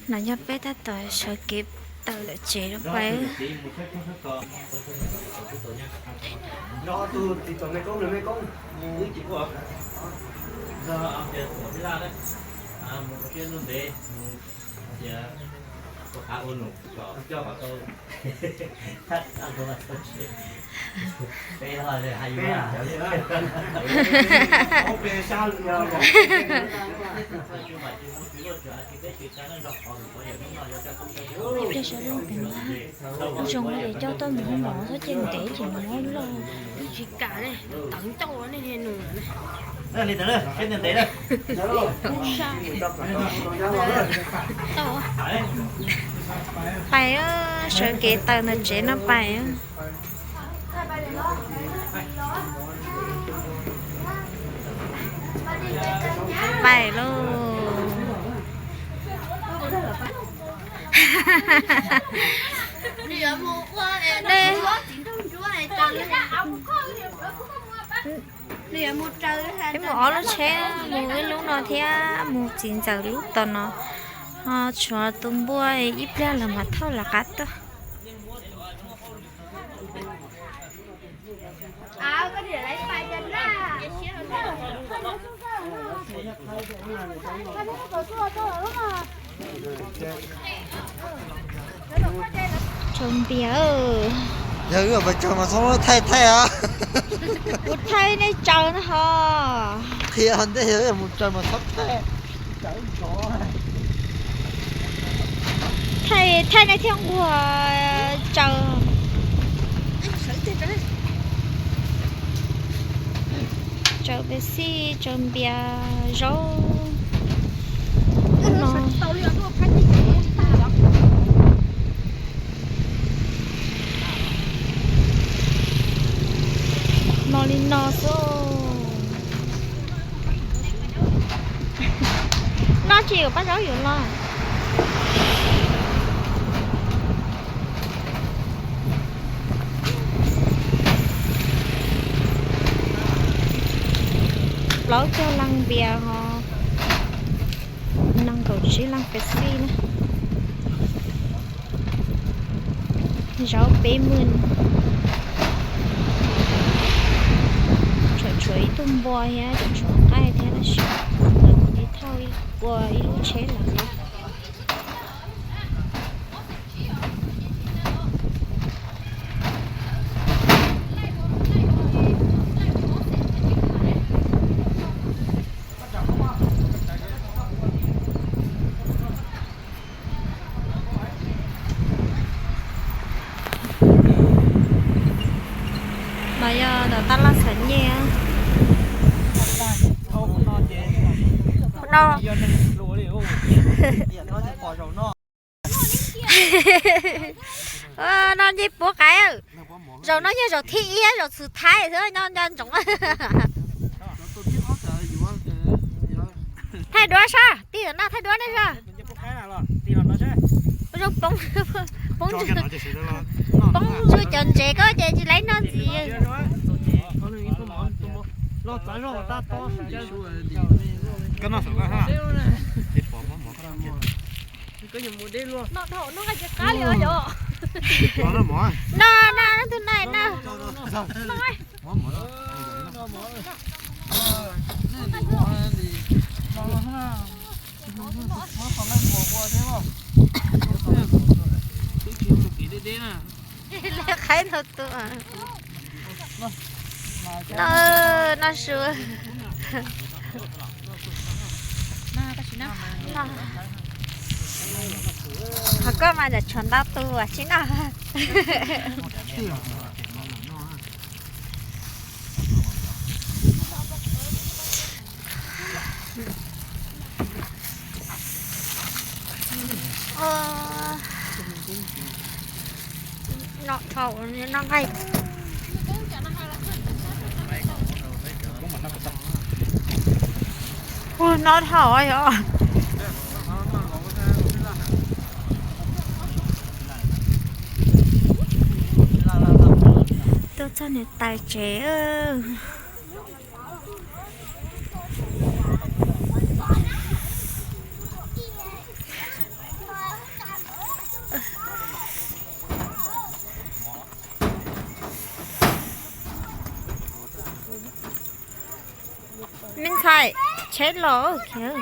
No yog peb tab tom sawv kev tawm lawm tsev lawm pais. Ib pliag sawv loj pem no, zoo es coj tuaj mus hoob mom thiab ces ntev ces mus loj. Tsis kam ne, tawv ncauj ne, niag nus. Pais, sawv kev tawm ntawm tsev no pais. Pais lauj. Peb mus ob lub tsheb, mus ib lub no thiab mus txiv ntxawm lub tom no. Ho tshuav tus npua ib pliag lawm mas thauj lawv qab tuaj. Tsaws npias. Yog wb pais tsaws mas txhob muab thaij thaij os. Kuv thaij nej tsaws na ho. Qhia ntej yog mus tsaws mas txhob thaij. Thaij, thaij nej thiaj nquag tsaws. Tsaws pes xij, tsaws npias, zaub no. No li no xwb. No tsis yuav paj zaub yuav los. Plaub caug leej npias ho nees nkaum tsib leej pes xij na. Zaub peb hmos. Tshuav tshuav ib tug npua thiab tshuav tshuav nqaij thiab tab sis lawv mus ib thauj ua ib lub tsheb lawm. Mas yog ntawm tab laj txham nyej. No, no ncej puab qaib. Zaum no yog zaum thib ib, zaum xwm thaib xwb, nco ntsoov. Thaij duab sab, tij tam no thaij duab nej sab. Zoo poob, poob, poob ntsuj cov ntsev ko ces tsis laib noj ntxiv. No, no, no, tus no na. Qaib ntau tus. No, no su. Qhov koj mas tshuav ntau tus tsis noj. Noj dhau, noj nqaij. Ua noj dhau yog. Tuaj txog niam tais tsev. Tsheb los kiag.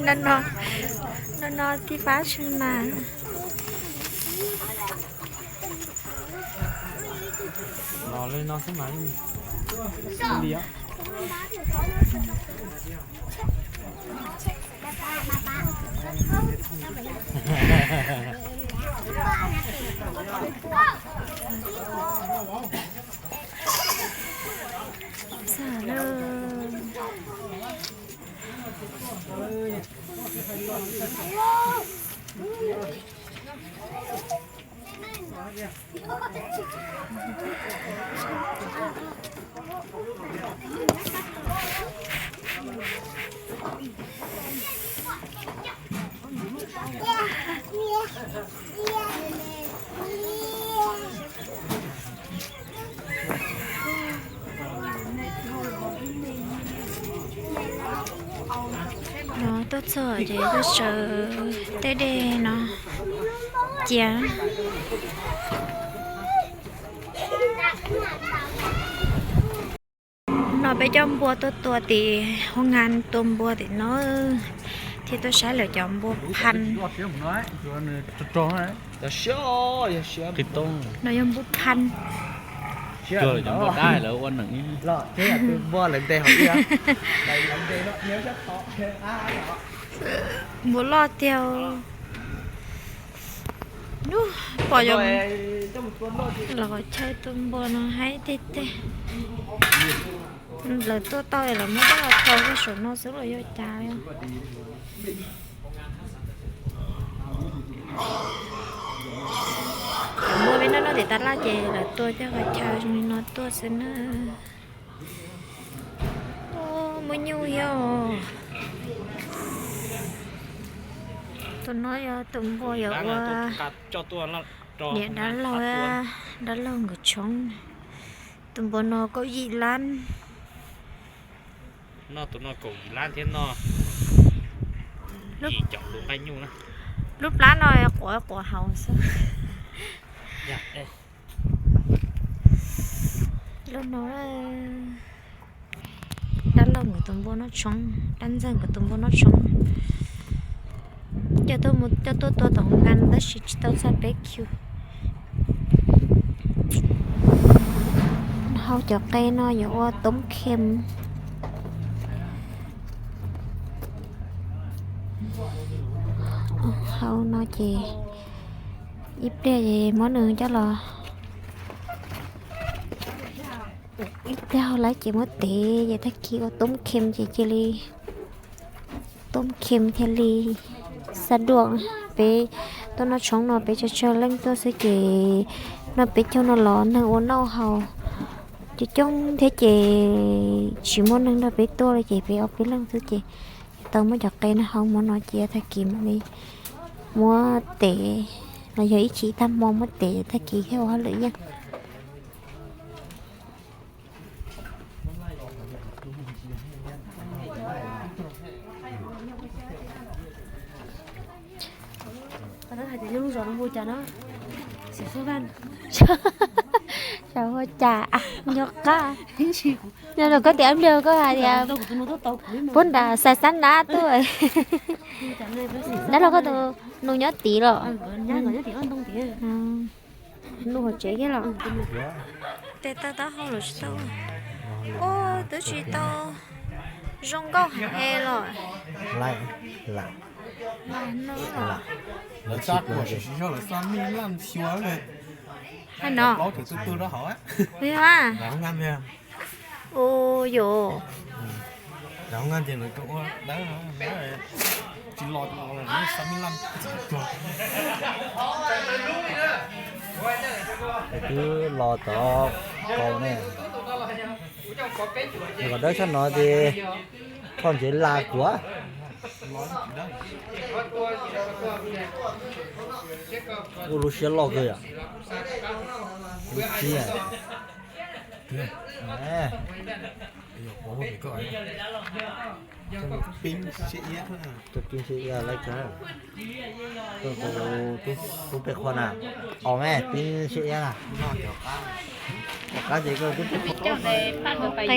No no, no no tib pab tshee mas. Los li no xwb mas li os. No tuaj txog ces tuaj sawv tej dej no cia. No peb coj npua tuaj tua tim hoo nkas tua npua tim no, thiab tuaj saib lawv cov npua phaj. No yog npua phaj. Npua loj tiag. Nub pom yog los qhov chaw tua npua no haib tiag tiag. Lawv tua tau es lawv muab coj los rau saum no xwb los yog cas. Npua peb noj noj tim tab laj ces lawv tua coj qhov chaw zoo li no tuaj xwb na. Muaj nyuj thiab os. Tus no yog tus npua yuav ua niam dab laug, dab laug nkawd tshoob. Tus npua no kaum yim lab. Lub plab no quav quav haus xwb. Lub no dab laug nkawd tus npua noj tshoob, dab ntxawg nkawd tus npua noj tshoob. Coj tuaj mus, coj tuaj tua tom nkas tab sis tsis tau txog peb kiv. Hau cov qe no yuav ua toob khem. Hau no ces ib pliag es muab nws coj los, ib pliag hau lawm ces muab tev ces tag kis ua toob khem ces cia li toob khem thiaj li xa duam. Peb tuaj noj tshoob no peb tsawg tsawg leej tuaj xwb ces noj peb caug no los neeg ua noj haus coob coob thiab ces tsis muaj neeg nrog peb tuaj li ces peb ob peb leeg xwb ces tau muab cov qe no hau mus no ces tag kis mam li muab tev, los yog ib chim tag hmo muab tev tag kis thiaj ua hauj lwm yeej. Xyov ua cas nyob qab, nyob rau koj tias ab nplog koj hais tias pub nram xais xab nab tuaj. Dab laug koj tus nus nyob tid los? Nus hauv tsev kiag los? Tes tau taub hau los tsis tau. Ub, twb tsis tau zoo nkauj heev los. Lawv tsa kuam siv siv zog lawv xa mij laj xyuas li. Hab no. Plaub ces twb tuaj rau hauv. Ua, u, yus. Lawv hoob nab ces lawv ua dawb, tsis los xa mij laj txim tuag. Twb los tod kaus ne. Kom dawb tshaj no ces kho ntsev la kuv. Ua lub siab loj kawg yom. Lub siab. Pib siab iab, pib siab iab laib kawg. Tub peb qhua na, os me pib siab iab na. Qab ces koj tub peb qhua. Qe, qe thiab qaib.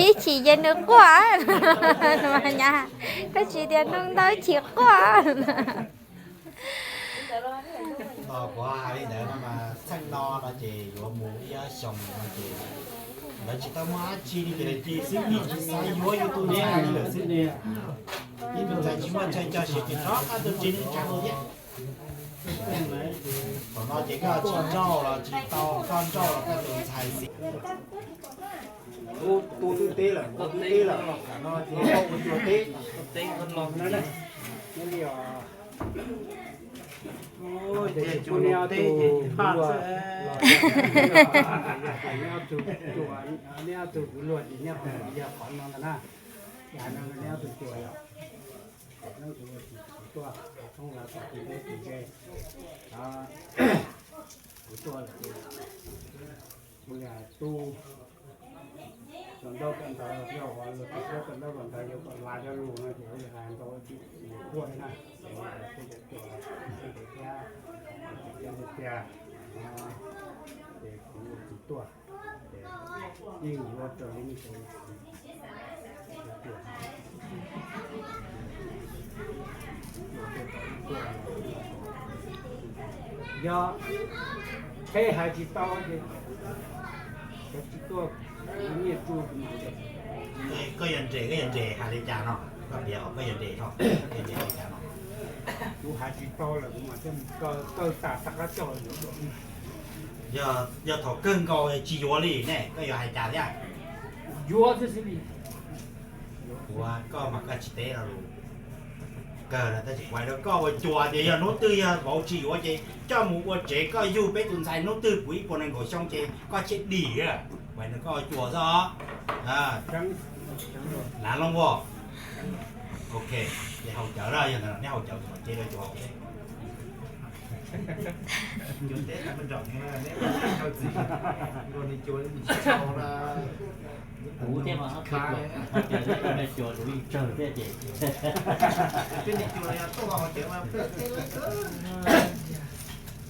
Ib chim ces nws quaj, nyab, koj tsis tias nug ntau ib chim quaj. Kuv hais li ntawd no mas txheej no no ces yuav mus ib ob xyoos no ces lawv tsis tau muaj dab tsi li ces lawv cia xwb, tsis xav yuav yus tus ntxhais li lawm xwb. Ib tus ntxhais tsis muaj chaw coj siv ces rov qab tuaj tsev nws tsa tus thiab. Thaum no ces koj tsis nrauj los tsis tau, koj nrauj los koj tus ntxhais xwb. Tus twb teb lawm, tus twb teb lawm, tam no ces ua cua teb. Ces tsis muaj neb ob tug kuv luag, neb ob tug kuv luag ces neb qhov no ntag na. Ces hais no neb ob tug cua yog, kuv tuaj, thoob lawv kom kuv neb tus ze, kuv tuaj lawm, kuv li hais tub, kom ntaub kom ntawv yog ua luag tus suab kom ntaub kom ntawv yuav kom lav cov lus no ces kuv li hais ntau ib tug kuj na, ces kuv cov cua los thiab, ces tias, ces kuv tsis tuaj. Yeej yuav raws li nej cov, yog peb hais tsis tau ces cov tsis tuaj, nyiaj tsuj. Koj yog nres, koj yog nres hais li cas no? Koj piav os, koj yog nres tho, koj yog nres hais li cas no? Kuv hais tsis tau lawm kuv mam thiaj mus kaw, kaw tas rov qab coj los yuav dua. Yog thaum kawg nkaus tsis yuav li ne, koj yuav hais cas thiab? Yuav xwb xwb li. Ua koj mas koj tsis teb lo lus kawg na, tab sis kuv hais rau koj ua cua tias yog hnub twg yog vauv tsis yuav ces coj mus ua tsev, koj yug peb tus ntxhais hnub twg puv ib puas nees nkaum xyoo ces koj thiaj dim. Kuv hais rau koj ua cua xwb os. Lav looj voj. Ok, ces haus cawv lawm, yog ntawd neb haus cawv kuv mam cev rau cua haus. Kuv thiaj mas cua, cua lub tsawg thiab ces.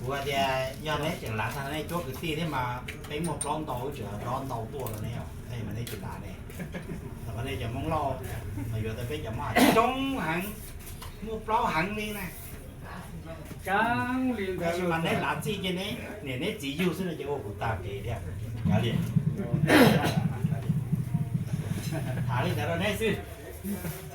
Kuv hais tias yog neb tseem lav tag nej cuab kwv tij thiab mas peb muaj plaub ntau, wb tseem rov ntau tuaj rau neb os, mas neb tsis lav ne. Los nej cov Hmoob Lauj mas yuav tau peb cov Hmoob coob heev, muaj plaub heev li na. Tab sis mas neb lav txij ces neb niam neb txiv yug xwb no ces ua kuv tag kev thiab. Tham li ntawd rau neb xwb,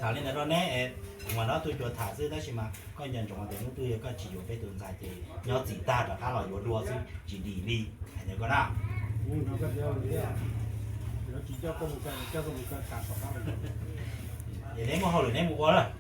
tham li ntawd rau neb, kuv mam nrog tug cua tham xwb, tab sis mas koj nco ntsoov tias hnub twg yog koj tsis yuav peb tus ntxhais ces nyob txim tag rov qab los yuav dua xwb, tsis dim li. Hais ntawd koj na. Ces neb muaj hauj lwm neb mus ua lawm.